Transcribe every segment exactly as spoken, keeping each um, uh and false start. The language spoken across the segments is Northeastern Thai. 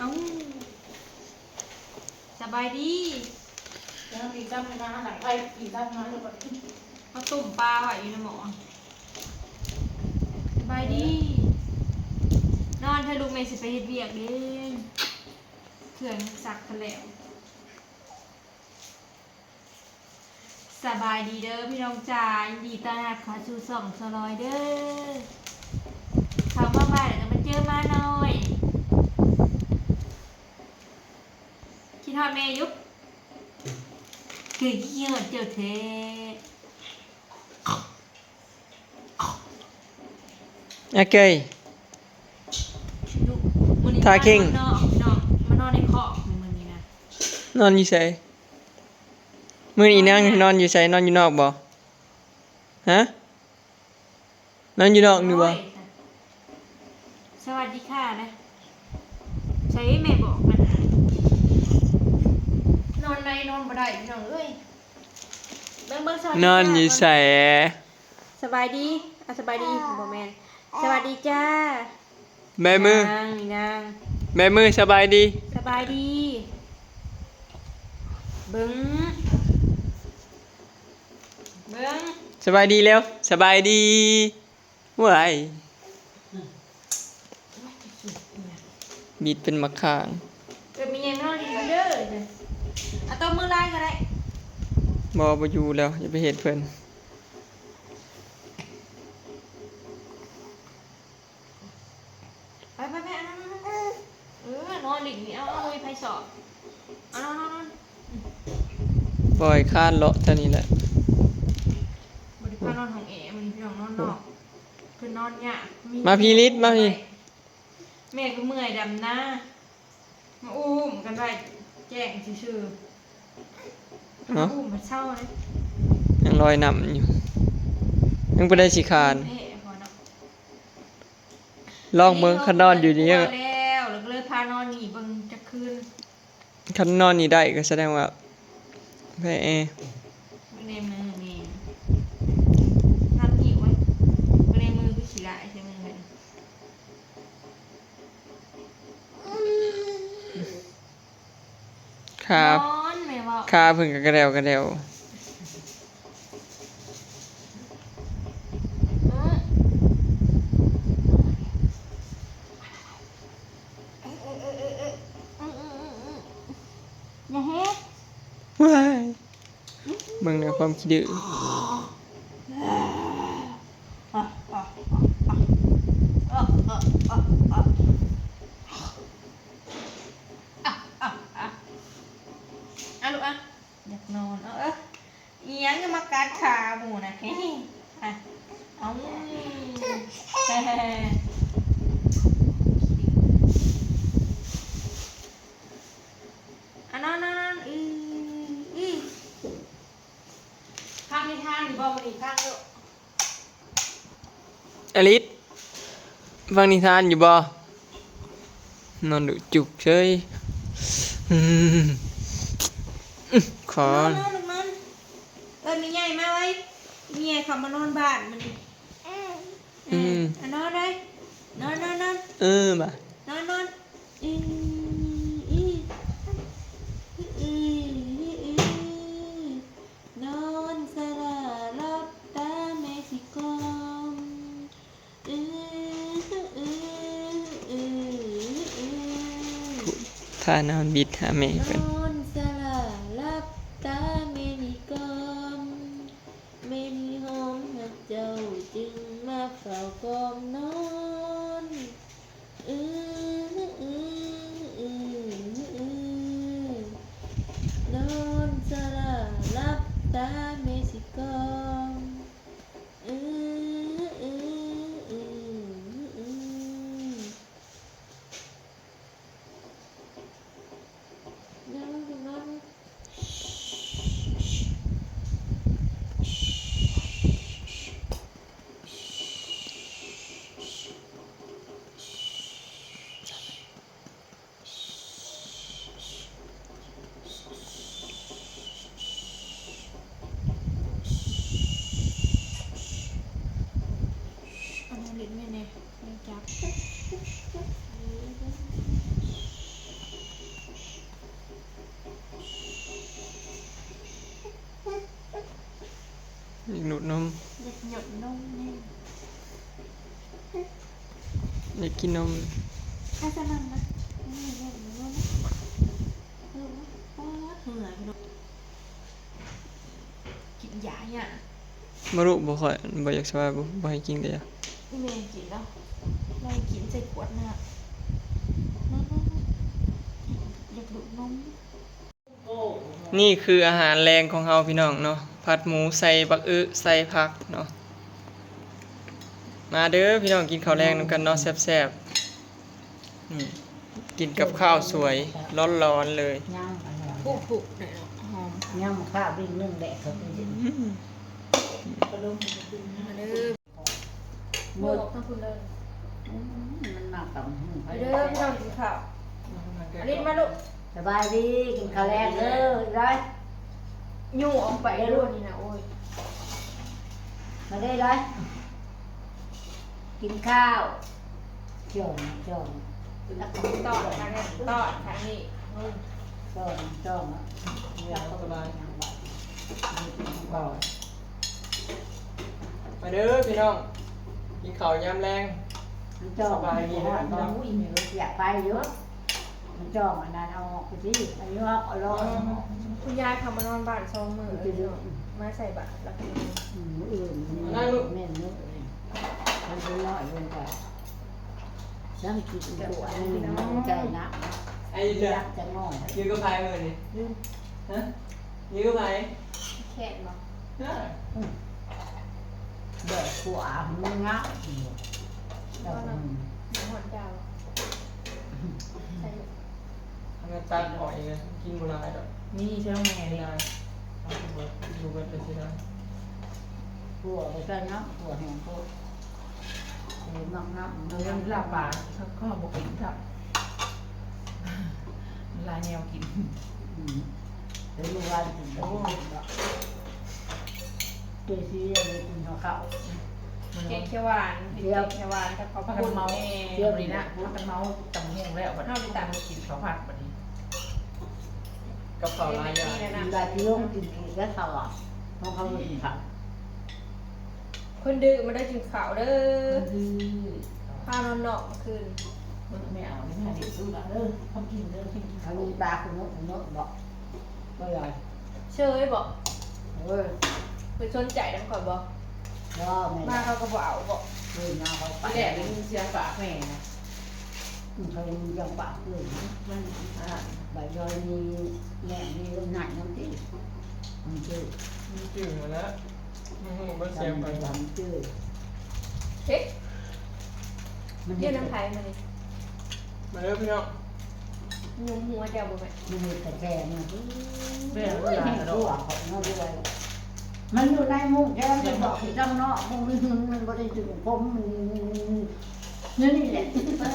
เอ้า สบายดี แล้วมีจ้ำมาหลังไปมีจ้ำมาหรือเปล่า เขาต้มปลาไว้อยู่ในหม้อ สบายดี นอนเถอะลูก แม่สิไปเฮ็ดเวียกเด้ เครื่องซักไปแล้ว สบายดีเด้อพี่น้องจ๋า ยินดีต้อนรับเข้าสู่ช่องสาวลอยเด้อ เข้ามาบ้านแล้วก็มาเจอหมาน้อย คิดฮอดแม่อยู่ คือคิดฮอดเจ้าแท้ โอเค ลูก มื้อนี้ ทาคิง มานอนนอก นอน มานอนในคอกมื้อนี้นะ นอนอยู่ไส มื้อนี้นางนอนอยู่ไส นอนอยู่นอกบ่ ฮะ นอนอยู่นอกนี่บ่ โอ้ย สวัสดีค่ะนะ ใส่แม่บอกนะ นอนในนอนบ่ได้พี่น้องเอ้ย เบิ่ง เบิ่ง สวัสดีค่ะ นอนอยู่ไส สบายดี อ่ะ สบายดี บ่แม่น สวัสดีจ้า แบมือ นาง นาง แบมือ สบายดี สบายดี เบิ่ง เบิ่ง สบายดีแล้ว สบายดี ว้าย บิดเป็นหมากข้าง เกิดมีหยังนอนดีเด้อ เอาต้มมือไล่ก็ได้ บ่ บ่อยู่แล้ว อย่าไปเฮ็ดเพิ่น ไป ไป ไป เอานอน นอน นอน เออ นอนหลินนี่ เอา เอา มีไผสอบ เอา นอน นอน นอน อืม ปล่อยคาดเลาะเท่านี้แหละ บ่ได้พานอนห้องแอร์ มื้อนี้พี่น้องนอนนอก คือนอนยาก มาพีลิส มาพี แม่ก็เมื่อยดำนา มาอุ้มกันไว้แจ้งซื่อๆ เนาะ มาอุ้มมาเช่าเลย ยังลอยน้ำอยู่ ยังบ่ได้สิคาน เอ๊ะ พอเนาะ ลองเบิ่ง คันนอนอยู่นี่ กลัวแล้ว แล้วก็เลยพานอนนี่เบิ่งจักคืน คันนอนนี่ได้ก็แสดงว่าแพ้แอร์ เบิ่งในมือนี่ นับนิ้วไว้ เบิ่งในมือคือขี้ร้ายใช่มือเลย ครับ นอนแม่เว้า ครับ เพิ่นก็กระแดวกระแดว อืม อย่าเฮ็ด ว้าย เบิ่งในความขี้ดื้อ อ่ะ อ่ะ อ่ะ อ่ะ ลูกอ่ะ อยากนอน เอา เออ อีหยังจะมากัดขาหมูนะ เฮ้ย อ่ะ เอา อ่ะ นอน นอน นอน อือ อือ ฟังนิทานอยู่บ่มื้อนี้ ฟังอยู่ อลิส ฟังนิทานอยู่บ่ นอนดุจุกเฉย อืม อืม ขอ นอน นอน ลูกนอน เอิ้นแม่ใหญ่มาไว้ แม่ใหญ่เขามานอนบ้านมื้อนี้ อืม อ่ะ นอนเลย นอน นอน นอน เออ บ่ะ นอน นอน อือ อือ อือ อือ อือ นอนซะละหลับตาแม่สิกล่อม อือ อือ อือ อือ อือ ท่านอนบิดหาแม่เพิ่น นอนซะละหลับตาแม่สิกล่อม แม่มีหอมหักเจ้าจึงมาเฝ้ากล่อมนอน อือ อือ อือ อือ นอนซะละหลับตาแม่สิกล่อม อือ อือ อือ อือ นอน นอน อันนี้ลิ้นแม่เนี่ย แม่จับ อืม นม อยากหยดนมนี่ อยากกินนม อาจจะมันนะ นี่หยดนม เออ ป๊าด เหงื่อพี่น้อง กินยาเนี่ย บ่รู้ บ่ค่อย บ่อยากสบาย บ่ บ่ให้กินแต่ยา อีแม่กินแล้ว เรากินใส่ขวดน้ำ อยากดูดนม นี่คืออาหารแลงของเฮาพี่น้องเนาะ ผัดหมูใส่บักอึใส่ผักเนาะ มาเด้อพี่น้อง กินข้าวแลงนำกันเนาะ แซ่บๆ นี่ กินกับข้าวสวย ร้อนๆ เลย ย่างอันนั้น ปุ๊บๆ หน่อยเนาะ หอม ย่างข้าววิ่งนึ่งแดดเขาไปกิน อืม มาเด้อ หมด ทั้งคุณเลย อืม มันมากับหมู มาเด้อพี่น้องกินข้าว อันนี้มาลูก สบายดี กินข้าวแลงเด้อ ได้ อยู่ออกไปลูกนี่นะ โอ้ย มาได้เลย กินข้าว จอง จอง แล้วก็ ตอดทางนี้ ตอดทางนี้ อืม จอง จอง แล้วก็ สบาย มาเด้อพี่น้อง กินข้าวยามแลง มันจอง สบายดีนะ มันจอง อุ้ย มีรถอยากไปอยู่ มันจองอันนั้นเอาออกไปสิ อันนี้เอาออก คุณยายเขามานอนบ้านสองมื้อ มันจะเยอะ มาใส่บาตรแล้วก็ อืม มื้ออื่น อันนั้นลูก แม่นมื้ออื่น มันเป็นน้อยลงไป แล้วมันกินตัวอันนี้มันใจนะ ไอ้เจ้า อยากจะนอน อยู่กับไผมื้อนี้ ฮะ อยู่กับไผ แขนบ่ ฮะ อืม แบบขวามันงับอยู่ แบบ อืม หมูหันเจ้า ใส่ เอามาตัดหอยนะ กินบ่หลายดอก นี่ใช่ไหม ไม่ได้ เอาไปเบิด ดูเบิดไปสิได้ ขั่วไปใส่เนาะ ขั่วแห้งโพด เออ มักน้ำ มันเริ่มลาบปลา เขาก็บอกกินครับ มันหลายแนวกิน อืม เดี๋ยวมื้อวานกิน โอ้ เจซีอะไรกินข้าว แกงเขียวหวาน เดี๋ยว แกงเขียวหวานกับข้าว พากัน ปุ้น เมา แม่ เดี๋ยว นี่นะ พากันเมาตำแห้งแล้ว บัด เอาไปตำ กินข้าวผัดบัดนี้ กับข้าวหลายอย่าง นี่แหละนะ บาดที่ลงกินถูกแล้วเขาอ่ะ เพราะเขาไม่กินผัก คนดื้อมาได้กินข้าวเด้อ คนดื้อ พานอนนอกเมื่อคืน ไม่เอา ไม่เอา เด็กสู้ละ เออ เขากินเด้อ เขากิน เขามีปลาคุณนกคุณนกบอก ก็เลย เชยบอก เออ ไปสนใจนำข่อยบอก บ่แม่น มาเขาก็บ่เอาบอก เออ มาเขาไป ที่แรกได้ยินเสียงปากแม่นะ อืม เขายังปากเกินนะ มัน อ่า ใบยอยมีแม่มีลมหนาวน้ำที่ มันคือ มันจืดแล้ว มันหูมันเสียงไป มันจืด เอ๊ะ มัน เรียกน้ำไทยมานี่ มาเด้อพี่น้อง ยุงหัวเจ้าบ่แม่ มันเห็ดกระแจมัน แม่ โอ้ย แม่ แม่ แม่ แม่ มันอยู่ในมุ้งแค่ มันบอกสิเจ้าเนาะ มุ้งมัน มันบ่ได้ถึงผม มัน นี่นี่แหละ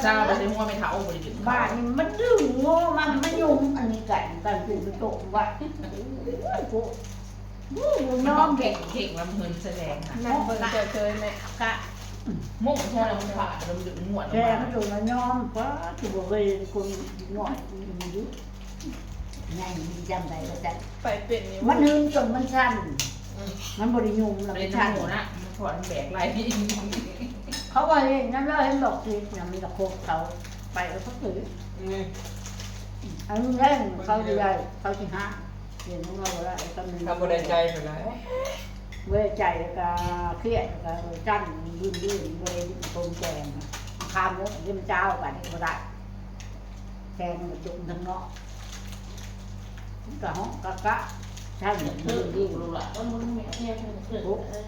เจ้าบ่ได้หัวไม่เฒ่าบ่ได้ถึง บ้านนี่มันดึงโง่มา มันยุงอันนี้กัน กันเป็นประตูว่า โอ้ย กู โอ้ย น้องเก่ง เก่งลำเงินแสดงค่ะ นั่งเบิ่งเฉยๆแม่ กะ มุ่งแค่ลำขาดลำดึงงวด แค่มันอยู่มายอม ป้า กูบ่เคยคนน้อยอยู่ ไง มีจำได้ก็จะ ไปเป็นนี่ มันหืนจนมันสั่น อืม มันบ่ได้ยุงแล้ว เป็น มันสั่น หมูนะ มันถอนแบกไร เขาว่าเห็นนั่นแล้วเห็นบอกติดนะ มันตะโคกเขา ไปแล้วเขาถือ นี่ อันนี้เขาสิได้ เขาสิหา เห็นว่าบ่ได้ ก็มี ถ้าบ่ได้ใจไปแล้ว บ่ได้ใจแล้วก็เครียด แล้วก็จั่น ยื่นๆ บ่ได้คมแจง คามแล้วเดี๋ยวมันจะเอาไปบ่ได้ แจงมันจุ่มทั้งนอก มันก็ฮ้องกะกะ ใช่ มัน เออ ลูกหลานก็มึงไม่เครียด มันเกิด โอ้ เออ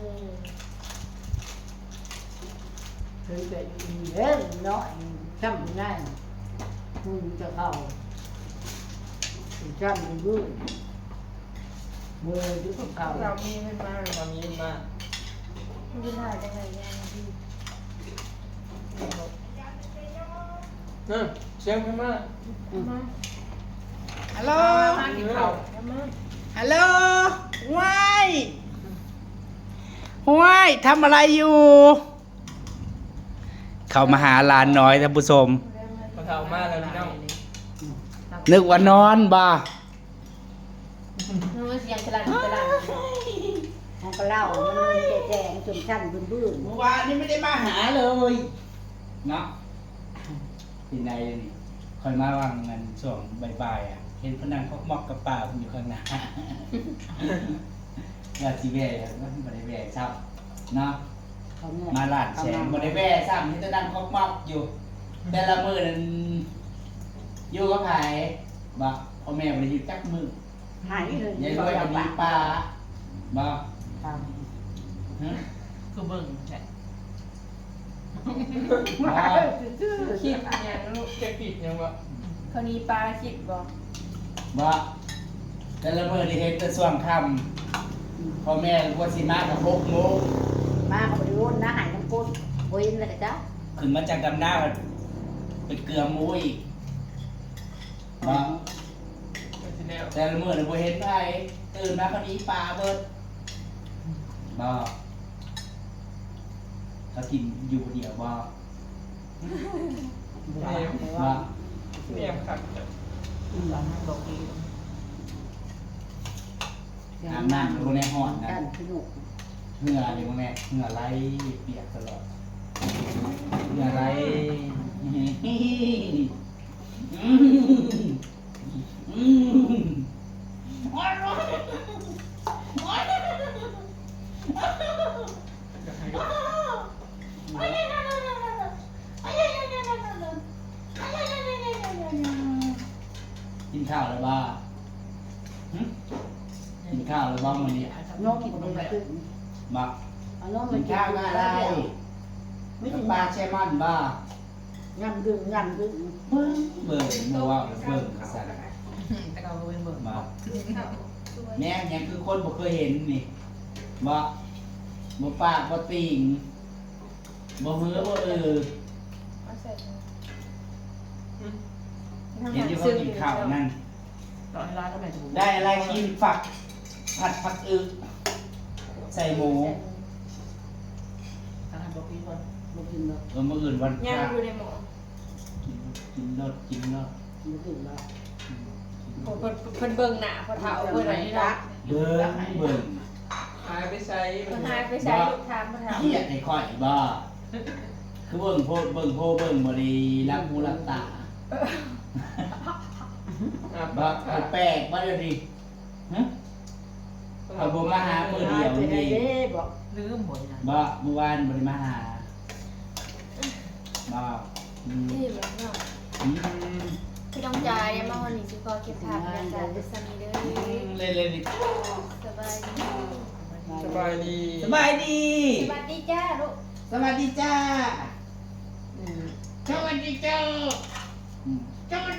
เคยเกิดอยู่นี่เด้อเนาะ ซ้ำอยู่นั่น มึงจะเข้า ซ้ำอยู่ เมื่ออยู่กับเขา เรามีเงินมา เรามีเงินมา มันจะได้จังไงเนี่ยพี่ นั่น เสียงเพิ่นมา อืม ฮัลโหล มากินข้าว ฮัลโหล ว้าย ว้าย ทำอะไรอยู่ เข้ามาหาหลานน้อยท่านผู้ชม พอเฒ่ามาแล้วพี่น้อง นึกว่านอนบ่ เออ เสียงสลั่นสลั่น ของ เล่ามันมีแต่แสงจนชั้นบึ้นๆ เมื่อวานนี้ไม่ได้มาหาเลย เนาะ เป็นไงนี่ คอยมาว่างงานช่วงบ่ายๆ อ่ะ เห็นเพนนังคอกมอกกับป้าเพิ่นอยู่ข้างหน้า ว่าสิแวะ มันบ่ได้แวะซ้ำเนาะ เขาเนี่ย มาร้านแสง เขามา บ่ได้แวะซ้ำ เห็นแต่นั่งคอกมอกอยู่ แต่ละมื้อนั้น อยู่กับไผ บ่ พ่อแม่บ่ได้อยู่จักมื้อ หายเลย ยายรวยก็มีปลา บ่ ครับ ฮะ คือเบิ่งแท้ บ่ คิดหยังลูก จะคิดหยังวะ เขานี้ปลาคิดบ่ บ่ แต่ละมื้อนี่เห็นแต่ช่วงค่ำ พ่อแม่กว่าสิมาก็หกโมง มาก็บ่ได้วนนะ หายน้ำก้น บ่เห็นแล้วก็จ้า ขึ้นมาจากดำนาก็ไปเกลือหมูอีก บ่ ก็สิแล้ว แต่ละมื้อน่ะบ่เห็นไผ ตื่นมาเขานี้ปลาเบิด บ่ เขากินอยู่คนเดียวบ่ แนม บ่ แนมคักจ้ะ อาบน้ำก็บ่ได้ฮ้อนนะ กันสนุก เหงื่อนี่บ่แม่ เหงื่อไหลเปียกตลอด เหงื่อไหล อืม อืม กินข้าวแล้วบ่ หึ กินข้าวแล้วบ่มื้อนี้ น้องกินบ่ได้ บ่ เอาน้อง กินข้าวกับอะไร ไม่ กั ถึ บ ง ปลาแซลมอนบ่ ยำดึง ยำดึง เบิ่ง เบิ่ง บ่เว้าแล้วเบิ่งว่าซั่น แต่เก่าก็เป็นเบิ่ง บ่ แม่นหยังคือคนบ่เคยเห็นนี่ บ่ บ่ปากบ่ติ่ง บ่หือบ่อือ เอาใส่ถุง อืม เห็นอยู่เขากินข้าวนั่น เอาให้ร้านทำไมถูก ได้อะไรกิน ฝัก ผัดผักอึ ใส่หมู ใส่หมู อาหารบอกพี่ก่อน บ่กินเนาะ เออ มื้ออื่นวันพระ ย่างอยู่ในหม้อ กิน กินโลด กินโลด บ่กินแล้ว อืม โอ้ เพิ่น เพิ่นเบิ่งหน้าพ่อเฒ่าเพิ่นอันนี้เนาะ เบิ่ง เบิ่ง หายไปไส เพิ่นหายไปไส ลูกถามพ่อเฒ่า เครียดให้ข้อยบ่ คือเบิ่งโพด เบิ่งโพ เบิ่งบ่ได้หลับหูหลับตา อ่ะ บ่ แปลกบ่เดี๋ยวนี้ ฮะ เขาบ่มาหามื้อเดียวนี่ เด้บ่ ลืมบ่นะ บ่ มื้อวานบ่ได้มาหา บ่ อืม นี่แบบเนาะ อืม พี่น้องจ๋า เดี๋ยวมาวันนี้สิขอเก็บภาพบรรยากาศเป็นสามีเด้อ อืม เล่นๆ นี่ สบายดี สบายดี สบายดี สวัสดีจ้าลูก สวัสดีจ้า อืม สวัสดีจ้า อืม สวัสดี